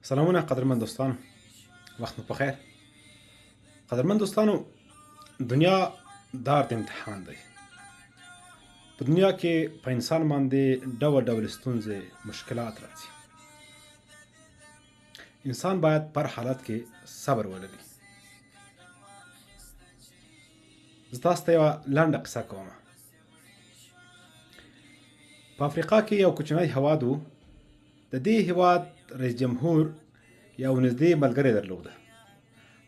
سلامونه قدرمن دوستانو، وخت مو په خیر. قدرمن دوستانو، دنیا دار د امتحان دی. په دنیا کې په انسان باندې ډول ډول ستونزې، مشکلات راځي. انسان باید پر حالت کې صبر ولري. زه تاسو ته یوه لنډه قصه کوم. په افریقا کې یو کوچنی هواد و. د دې هیواد رئیس جمهور یو نږدې ملګری درلوده.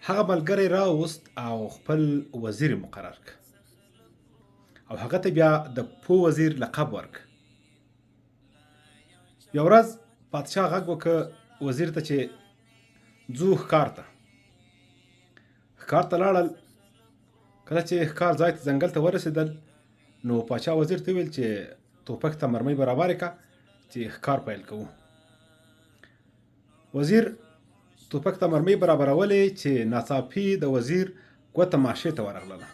هغه ملګری راوست او خپل وزیر مقرر ک او هغه ته بیا د پو وزیر لقب ورک. یو ورځ پادشاه غږ وکړ وزیر ته چې ځو ښکار ته. ښکار ته لاړل. کله چې ښکار ځای ته، ځنګل ته ورسېدل، نو پاچا وزیر ته وویل چې توپک ته مرمۍ برابرې که چې ښکار پیل کوو. وزیر توپک ته مرمۍ برابرولې چې ناڅاپي د وزیر ګوته ماشې ته ورغلله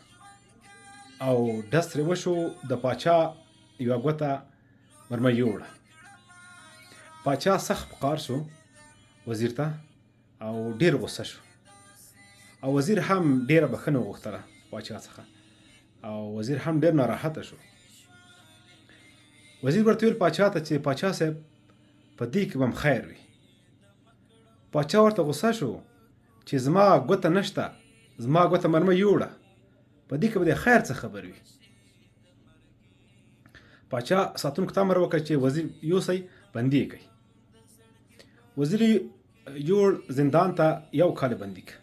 او ډز ترې وشو. د پاچا یوه ګوته مرمۍ یوړه. پاچا سخت په قار شو وزیر ته او ډیر غوسه شو، او وزیر هم ډیره بخښنه وغوښتله پاچا څخه، او وزیر هم ډیر ناراحته شو. وزیر ورته ویل پاچا ته چې پاچا صاحب، په دې کې به هم خیر وي. پاچا ورته غوسه شو چې زما ګوته نشته، زما ګوته مرمه یوړه، په دې کې به د خیر څه خبر وي؟ پاچا ساتونکو ته امر وکړ چې وزیر یوسئ، بندي یې کړئ. وزیر یوړ زندان ته، یو کال بندي کړ.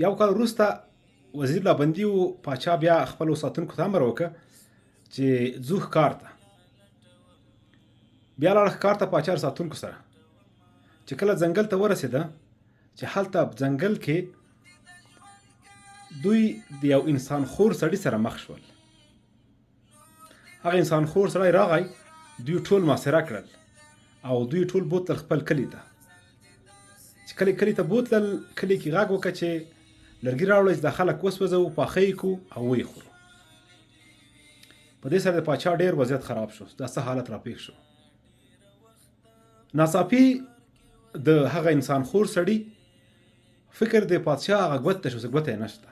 یو کال وروسته وزیر لا بندي و. پاچا بیا خپلو ساتونکو ته امر وکړ چې ځو ښکار ته. بیا لاړ ښکار ته پاچا ساتونکو سره. چې کله ځنګل ته ورسېده، چې هلته ځنګل کې دوی د یو انسان خور سړي سره مخ شول. هغه انسان خور سړی راغی، دوی ټول محاصره کړل او دوی ټول بوتل خپل کلی ته. چې کلی کلی ته بوتلل، کلی کې غږ وکړ چې لرګي راوړئ چې دا خلک وسوځوو، پاخه یې کړو او ویې خورو. په دې سره د پاچا ډېر وضعیت خراب شو. دا څه حالت راپېښ شو؟ ناڅاپي د هغه انسان خور سړي فکر د پادشاه هغه ګوت ته شو چې ګوته یې نشته.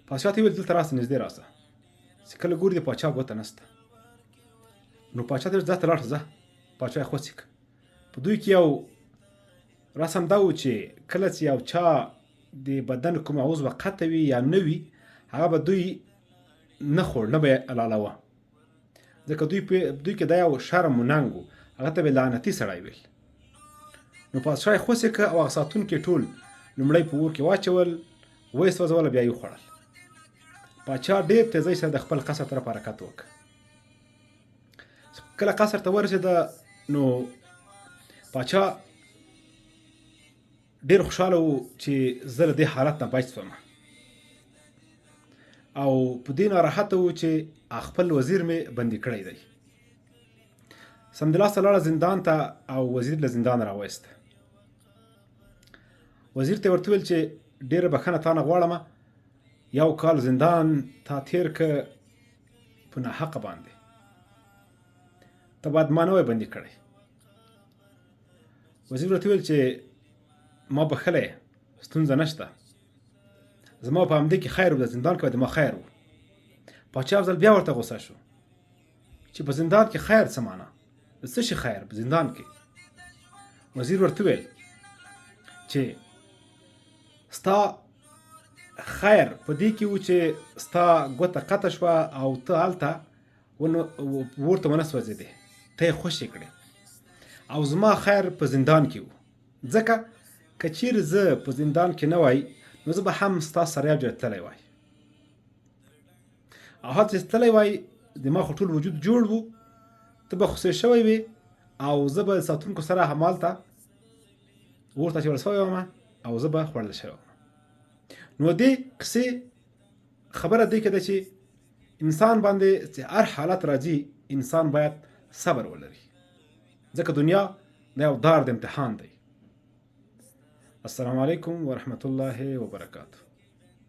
پادشاه ته ویل دلته راسه، نږدې راسه. چې کله ګوري د پاچا ګوته نشته، نو پاچا ته ویل ځه ته لاړ شه، ځه. پاچا یې خوسې کړ. په دوی کې یو رسم دا و چې کله چې یو چا د بدن کومه عضوه قطع وي یا نه وي، هغه به دوی نه خوړ، نه به یې حلالوه، ځکه دوی په دوی کې دا یو شرم و ننګ و، هغه ته به لعنتي سړی ویل. نو پادشاه یې خوسې که او هغه ساتونکي ټول لومړی په اور کې واچول، ویې سوځول، بیا یې وخوړل. پاچا ډېر تیزۍ سره د خپل قصر طرف حرکت وکړ. کله قصر ته ورسېده، نو پاچا ډېر خوشاله و چې زه له دې حالت نه بچ شوم، او په دې ناراحته و چې خپل وزیر مې بندي کړی دی. سمدلاسه لاړه زندان ته او وزیر له زندان راوایست. وزیر ته ورته ویل چې ډېره بخښنه تا نه غواړم، یو کال زندان تا تیر که په ناحقه باندې، ته باید ما نه وای بندي کړی. وزیر ورته ویل چې ما بخښلی، ستونزه نشته، زما په همدې کې خیر و، د زندان کې د ما خیر و. پاچا ځل بیا ورته غوسه شو چې په زندان کې خیر څه معنا، د څه شي خیر په زندان کې؟ وزیر ورته ویل چې ستا خیر په دې کې و چې ستا ګوته قطع شوه او ته هلته ورته ونه سوځېدې، ته یې خوشې کړې، او زما خیر په زندان کې و، ځکه که چیرې زه په زندان کې نه وای، نو زه به هم ستا سره یو ځای تللی وای، او هلته چې تللی وای، د ما خو ټول وجود جوړ و، ته به خوسې شوی وې او زه به ساتونکو سره همالته ورته اچول شوی وم او زه به خوړل شوی وم. نو دې قصې خبره دې کې ده چې انسان باندې چې هر حالت راځي، انسان باید صبر ولري، ځکه دنیا د یو دار د امتحان دی. السلام علیکم ورحمت الله وبرکاته.